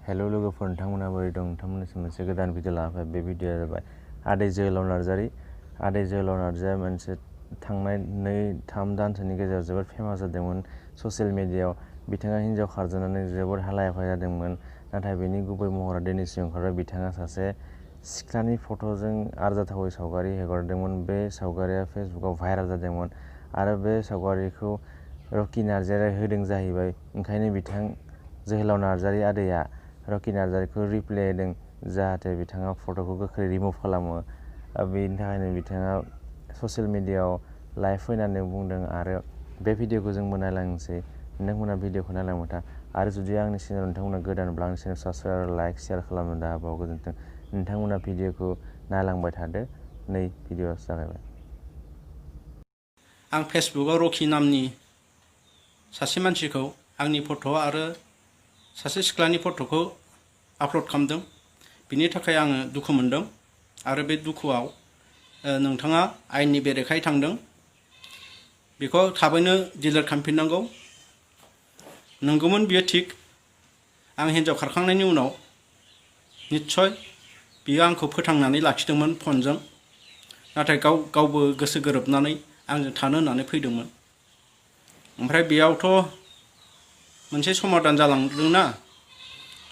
Hello लोगोफोर नोंथांमोना बोरै दं नोंथांमोननिसिम मोनसे गोदान भिडिअ लाना फैबाय। बे भिडिअआ जाबाय आदै जोहोलाव नार्जारी। आदै जोहोलाव नार्जारीया मोनसे थांनाय 2-3 दानसोनि गेजेराव जोबोद फेमास जादोंमोन ससियेल मिडियायाव। बिथाङा हिन्जाव खारजानानै जोबोद हालाय-हाफाय जादोंमोन, नाथाय बेनि गुबै महरा दिनैसिम ओंखारबाय। बिथाङा सासे सिख्लानि फट'जों आरजाथावै सावगारि हगारदोंमोन। बे सावगारिया फेसबुकाव भाइरेल जादोंमोन आरो बे सावगारिखौ रकि नार्जारीया होदों जाहैबाय। ओंखायनो बिथां जोहोलाव नार्जारी आदैया रकि नार्जारीखौ रिप्लाइ होदों जाहाथे बिथाङा फट'खौ गोख्रै रिमुभ खालामो। बेनि थाखायनो बिथाङा ससियेल मिडियायाव लाइभ फैनानै बुंदों आरो बे भिडिअखौ जोंबो नायलांनोसै। नोंथांमोना भिडिअखौ नायलांबाय था आरो जुदि आंनि चेनेलाव नोंथांमोना गोदानब्ला आंनि चेनेलखौ साबस्क्राइब आरो लाइक शेयार खालामनो दाबाव गोजोन्थों। नोंथांमोना भिडिअखौ नायलांबाय थादो। नै भिडिअआ जागायबाय। आं फेसबुकाव रकि नामनि सासे मानसिखौ आंनि फट' आरो सासे सिख्लानि फट'खौ आपल'ड खालामदों। बिनि थाखाय आङो दुखु मोनदों आरो बे दुखुआव नोंथाङा आयेननि बेरेखायै थांदों। बेखौ थाबैनो डिलिट खालामफिननांगौ। नंगौमोन बियो थिग। आं हिन्जाव खारखांनायनि उनाव निस्सय बियो आंखौ फोथांनानै लाखिदोंमोन फनजों, नाथाय गावबो गोसो गोरोबनानै आंजों थानो होननानै फैदोंमोन। ओमफ्राय बेयावथ' मोनसे समाधान जालांदोंना,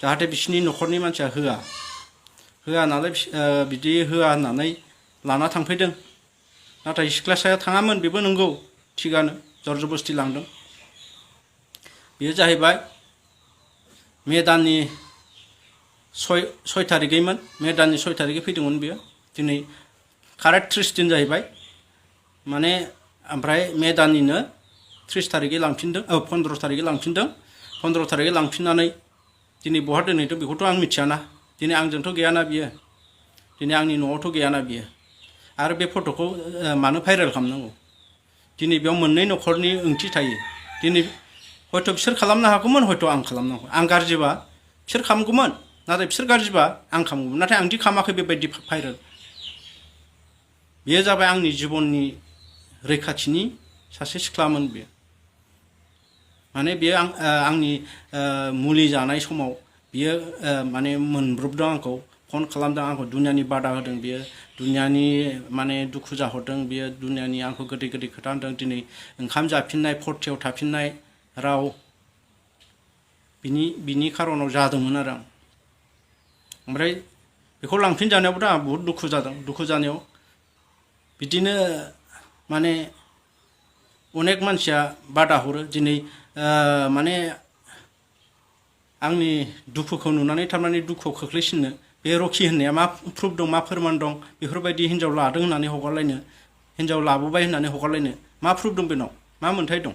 जाहाथे बिसिनि न'खरनि मानसिया होआ नालाय बिदि होआ होननानै लाना थांफैदों। नाथाय सिख्लासाया थाङामोन, बेबो नंगौ, थिगानो, जरजबस्ति लांदों। बेयो जाहैबाय मे दाननि 6 थारिखैमोन। मे दाननि 6 थारिखै फैदोंमोन बियो। दिनै कारेक्ट 30 दिन जाहैबाय। माने ओमफ्राय मे दाननिनो 30 थारिखै लांफिनदों, 15 थारिखै लांफिनदों। 15 थारिखै लांफिननानै दिनै बहा दोनहैदों बेखौथ' आं मिथियाना। दिनै आंजोंथ' गैयाना बियो, दिनै आंनि न'आवथ' गैयाना बियो। आरो बे फट'खौ मानो भाइरेल खालामनांगौ? दिनै बेयाव मोननै न'खरनि ओंथि थायो। दिनै हयथ' बिसोर खालामनो हागौमोन, हयथ' आं खालामनांगौ। आं गाज्रिबा बिसोर खालामगौमोन, नाथाय बिसोर गाज्रिबा आं खालामगौमोन। नाथाय आंदि खालामाखै बेबायदि भाइरेल। बेयो जाबाय आंनि जिबननि रैखाथिनि सासे सिख्लामोन बेयो। माने बेयो आंनि मुलि जानाय समाव बियो माने मोनब्रबदों आंखौ, फन खालामदों आंखौ, दुनियानि बादा होदों बियो, दुनियानि माने दुखु जाहरदों बियो, दुनियानि आंखौ गोदै गोदै खोथा होनदों। दिनै ओंखाम जाफिननाय, फर्टियाव थाफिननाय राव बिनि खारनाव जादोंमोन आरो आं। ओमफ्राय बेखौ लांफिनजानायावबोथ' आंहा बहुद दुखु जादों। दुखु जानायाव बिदिनो माने अनेक मानसिया बादा हरो। दिनै माने आंनि दुखुखौ नुनानै थारमाने दुखुआव खोख्लैसिननो, बे रकि होननाया मा प्रुफ दं, मा फोरमान दं, बेफोरबायदि हिन्जाव लादों होननानै हगारलायनो, हिन्जाव लाबोबाय होननानै हगारलायनो मा प्रुफ दं बेनाव, मा मोन्थाय दं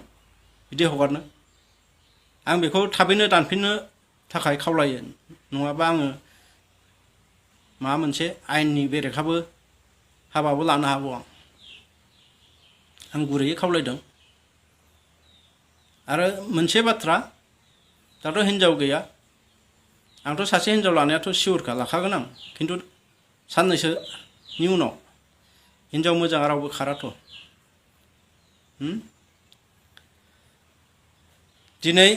बिदि हगारनो? आं बेखौ थाबैनो दानफिननो थाखाय खावलायो, नङाबा आङो माबा मोनसे आयेननि बेरेखाबो हाबाबो लानो हागौ। आं गुरैयै खावलायदों। आरो मोनसे बाथ्रा, दाथ' हिन्जाव गैया। आंथ' सासे हिन्जाव लानायाथ' सिउरखा, लाखागोन आं। खिन्थु साननैसोनि उनाव हिन्जाव मोजाङा रावबो खाराथ'। दिनै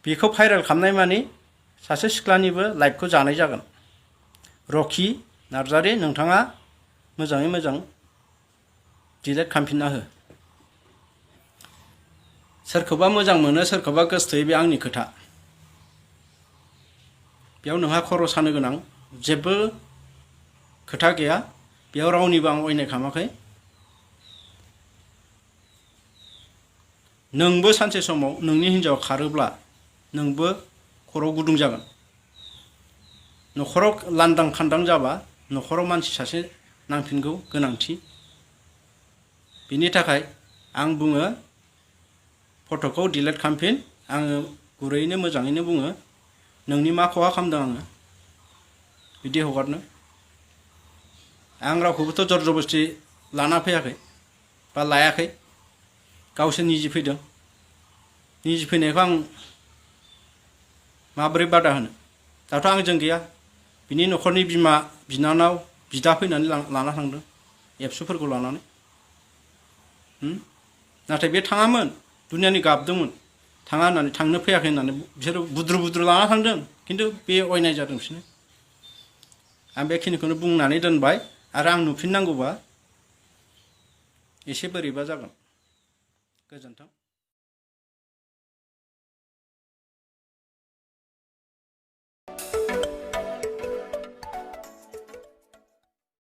बेखौ भाइरेल खालामनाय मानि सासे सिख्लानिबो लाइफखौ जानाय जागोन। रकि नार्जारी, नोंथाङा मोजाङै मोजां डिलिट खालामफिनना हो। सोरखौबा मोजां मोनो, सोरखौबा गोसथोयो, बे आंनि खोथा। बेयाव नोंहा खर' सानो गोनां जेबो खोथा गैया। बेयाव रावनिबो आं अयनाय खालामाखै। नोंबो सानसे समाव नोंनि हिन्जाव खारोब्ला नोंबो खर' गुदुं जागोन। न'खराव लांदां खान्दां जाबा न'खराव मानसि सासे नांफिनगौ गोनांथि। बिनि थाखाय आं बुङो, फट'खौ डिलिट खालामफिन। आङो गुरैयैनो मोजाङैनो बुङो, नोंनि मा खहा खालामदों आङो बिदि हगारनो? आं रावखौबोथ' जरजबस्ति लाना फैयाखै बा लायाखै। गावसो निजि फैदों। निजि फैनायखौ आं माबोरै बादा होनो? दाथ' आंजों गैया। बिनि न'खरनि बिमा, बिनानाव, बिदा फैनानै लाना थांदों एबसुफोरखौ लानानै। नाथाय बे थाङामोन, दुनियानि गाबदोंमोन। थाङा होननानै थांनो फैयाखै होननानै बिसोरो बुद्रु बुद्रु लाना थांदों खिन्थु बे अयनाय जादों बिसोरनो आं बेखिनिखौनो बुंनानै दोनबाय आरो आं नुफिननांगौबा एसे बोरैबा जागोन गोजोन्थों